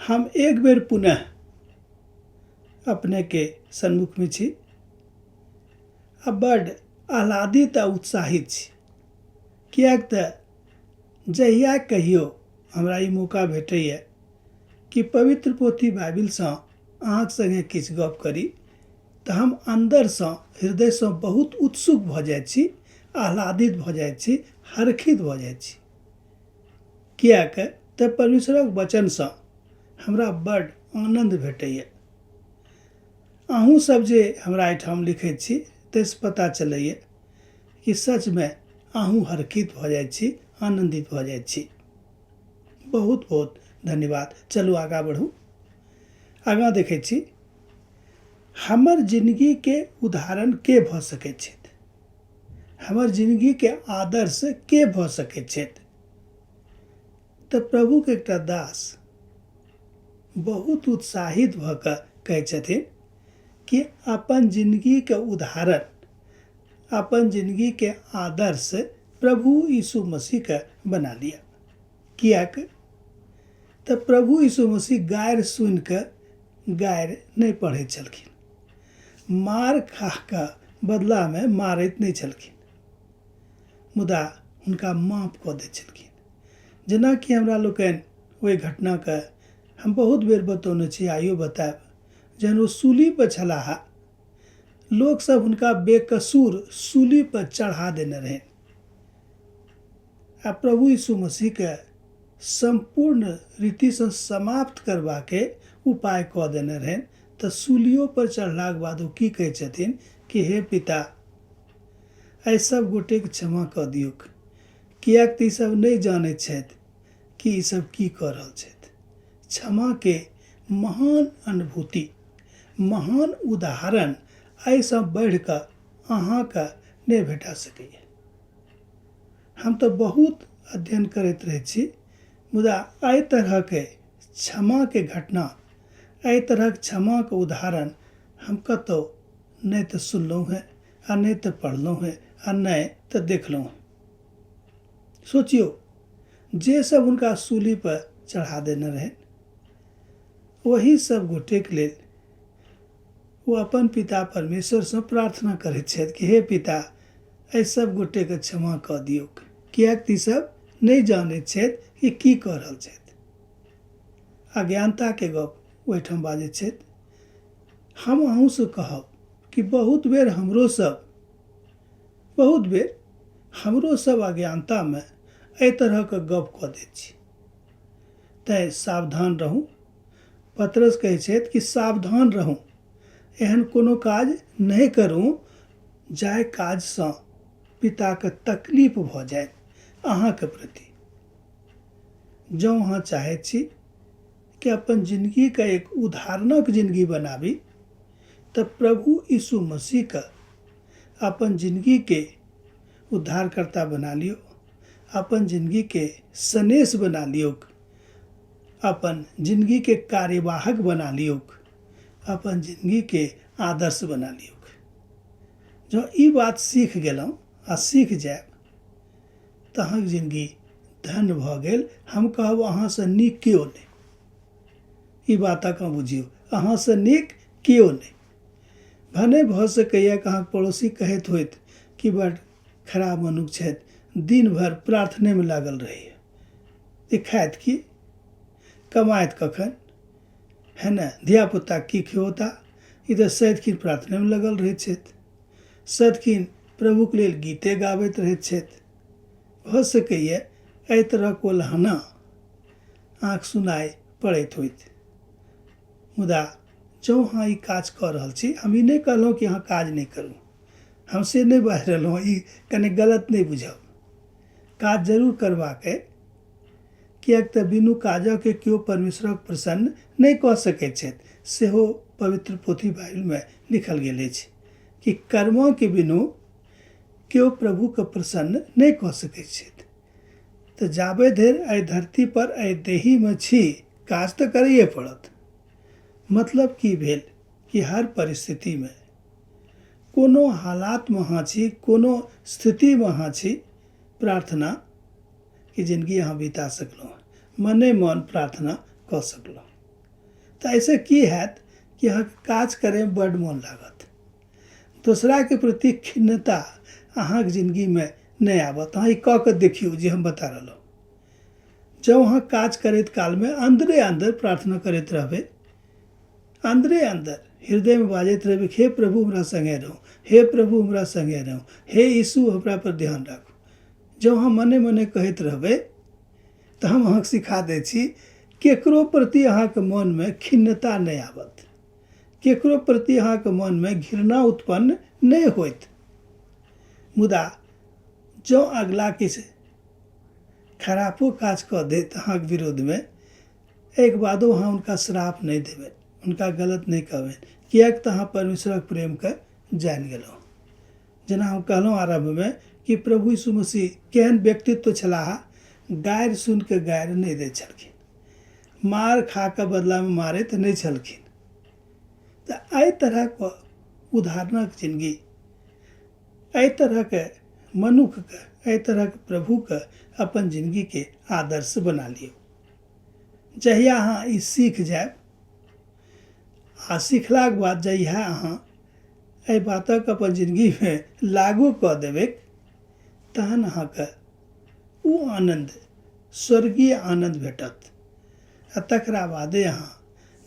हम एक बेर पुनः अपनेके सन्मुखमे छी आ बड्ड आह्लादित आ उत्साहित छी, किएक तऽ जहिया कहियो हमरा ई मौका भेटैए कि पवित्र पोथी बाइबिलसँ अहाँके सङ्गे किछु गप करी तऽ हम अन्दरसँ हृदयसँ बहुत उत्सुक भऽ जाइत छी, आह्लादित भऽ जाइत छी, हर्षित भऽ जाइत छी, किएक तऽ परमेश्वरक वचनसँ हमरा बड्ड आनन्द भेटैए। अहूँ सब जे हमरा एहिठाम लिखैत छी ताहिसँ पता चलैए कि सचमे अहूँ हर्षित भऽ जाइत छी, आनन्दित भऽ जाइत छी। बहुत बहुत धन्यवाद। चलू आगाँ बढ़ू। आगाँ देखै छी हमर जिनगीके उदाहरण के भऽ सकैत छथि, हमर जिनगीके आदर्श के भऽ सकैत छथि? तऽ प्रभुके एकटा दास बहुत उत्साहित भऽ कऽ कहै छथिन कि अपन जिनगीके उदाहरण, अपन जिनगीके आदर्श प्रभु यीशु मसीहके बना लिअ। किएक तऽ प्रभु यीशु मसीह गारि सुनिकऽ गारि नहि पढ़ैत छलखिन, मार खा कऽ बदलामे मारैत नहि छलखिन, मुदा हुनका माफ कऽ दैत छलखिन। जेनाकि हमरा लोकनि ओहि घटनाके हम बहुत बेर बतौने छी, आइयो बतायब। जहन ओ सूलीपर छलाह, लोकसभ हुनका बेकसूर सूलीपर चढ़ा देने रहनि आ प्रभु यीशु मसीहके सम्पूर्ण रीतिसँ समाप्त करबाके उपाय कऽ देने रहनि। तऽ सूलियोपर चढ़लाके बाद ओ की कहै छथिन कि हे पिता, एहि सब गोटेके क्षमा कऽ दियौक, किएक तऽ ईसभ नहि जानैत छथि कि ईसभ की कऽ रहल छथि। क्षमाके महान अनुभूति, महान उदाहरण एहिसँ बढ़िकऽ अहाँके नहि भेटा सकैए। हम तऽ बहुत अध्ययन करैत रहै छी, मुदा एहि तरहके क्षमाके घटना, एहि तरहक क्षमाके उदाहरण हम कतहु नहि तऽ सुनलहुँ हेँ आ नहि तऽ पढ़लहुँ हेँ आ नहि तऽ देखलहुँ हेँ। सोचियौ, जे सब हुनका सूलीपर चढ़ा देने रहनि ओही सब गोटेके लेल ओ अपन पिता परमेश्वरसँ प्रार्थना करैत छथि कि हे पिता, एहि सब गोटेके क्षमा कऽ दियौक, किएक तऽ ई सब नहि जानैत छथि कि की कऽ रहल छथि। अज्ञानताके गप ओहिठाम बाजैत छथि। हम अहूँसँ कहब कि बहुत बेर हमरो सब, बहुत बेर हमरो सब अज्ञानतामे एहि तरहके गप कऽ दैत छी। तैँ सावधान रहू। पतरस कहै छथि कि सावधान रहू, एहन कोनो काज नहि करू जाहि काजसँ पिताके तकलीफ भऽ जाय अहाँके प्रति। जँ अहाँ चाहैत छी कि अपन जिनगीके एक उदाहरणक जिनगी बनाबी तऽ प्रभु यीशु मसीहके अपन जिनगीके उद्धारकर्ता बना लियौ, अपन जिनगीके सनेस बना लियौक, अपन जिनगीके कार्यवाहक बना लियौक, अपन जिनगीके आदर्श बना लियौक। जँ ई बात सीख गेलहुँ आ सीख जायब तऽ अहाँके जिनगी धन्य भऽ गेल। हम कहब अहाँसँ नीक केओ नहि। ई बात अहाँ बुझियौ, अहाँसँ नीक केओ नहि। भने भऽ सकैए कि अहाँके पड़ोसी कहैत होइत कि बड़ खराब मनुख छथि, दिन भरि प्रार्थनेमे लागल रहैए, ई खायत की, कमायत कखन, है ने, धियापुता की खियौता, ई तऽ सदिखन प्रार्थनेमे लगल रहैत छथि, सदिखन प्रभुके लेल गीते गाबैत रहैत छथि। भऽ सकैए एहि तरहक ओलहना आँखि सुनाइ पड़ैत होइत, मुदा जँ अहाँ ई काज कऽ रहल छी, हम ई नहि कहलहुँ कि अहाँ काज नहि करू, हम से नहि बाजि रहलहुँ, ई कने गलत नहि बुझब। काज जरूर करबाक अइ, किएक तऽ बिनु काजके केओ परमेश्वरक प्रसन्न नहि कऽ सकैत छथि, सेहो पवित्र पोथी बाइबिलमे लिखल गेल अछि कि कर्मके बिनु केओ प्रभुके प्रसन्न नहि कऽ सकैत छथि। तऽ जाबे धरि एहि धरतीपर एहि देहीमे छी, काज तऽ करैए पड़त। मतलब की भेल कि हर परिस्थितिमे कोनो हालातमे अहाँ छी, कोनो स्थितिमे अहाँ छी, प्रार्थना के जिनगी अहाँ बिता सकलहुँ, मने मन प्रार्थना कऽ सकलहुँ। तऽ एहिसँ की हैत कि अहाँके काज करैमे बड्ड मोन लागत। दोसराके प्रति खिन्नता अहाँके जिनगीमे नहि आबत। अहाँ ई कऽ कऽ देखियौ जे हम बता रहलहुँ। जँ अहाँ काज करैत कालमे अन्दरे अन्दर प्रार्थना करैत रहबै, अन्दरे अन्दर हृदयमे बाजैत रहबै, हे प्रभु हमरा सङ्गे रहू, हे प्रभु हमरा सङ्गे रहू, हे यीशु हमरा पर ध्यान राखू। जँ अहाँ मने मने कहैत रहबै तऽ हम अहाँके सिखा दै छी, केकरो प्रति अहाँके मनमे खिन्नता नहि आबत, केकरो प्रति अहाँके मनमे घृणा उत्पन्न नहि होयत। मुदा जँ अगिला किछु खरापो काज कऽ देत अहाँके विरोधमे, एहिके बादो अहाँ हुनका श्राप नहि देबनि, हुनका गलत नहि कहबनि, किएक तऽ अहाँ परमेश्वरक प्रेमके जानि गेलहुँ। जेना हम कहलहुँ आरम्भमे कि प्रभु यीशु मसीह केहन व्यक्तित्व छलाह, गारि सुनिके गारि नहि दै छलखिन, मार खा कऽ बदलामे मारैत नहि छलखिन। तऽ एहि तरहक उदाहरणक जिनगी, एहि तरहक मनुखके, एहि तरहक प्रभुके अपन जिनगीके आदर्श बना लियौ। जहिया अहाँ ई सीख जायब आ सिखलाके बाद जहिया अहाँ एहि बातक अपन जिनगीमे लागू कऽ देबै, तहन अहाँके ओ आनन्द, स्वर्गीय आनन्द भेटत आ तकरा बादे अहाँ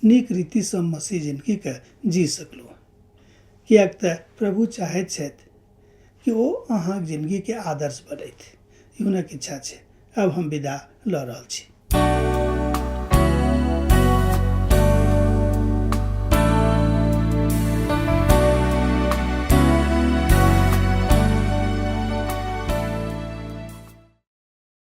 नीक रीतिसँ मसीह जिनगीके जी सकलहुँ। किएक तऽ प्रभु चाहैत छथि कि ओ अहाँक जिनगीके आदर्श बनथि, ई हुनक इच्छा छै। आब हम विदा लऽ रहल छी।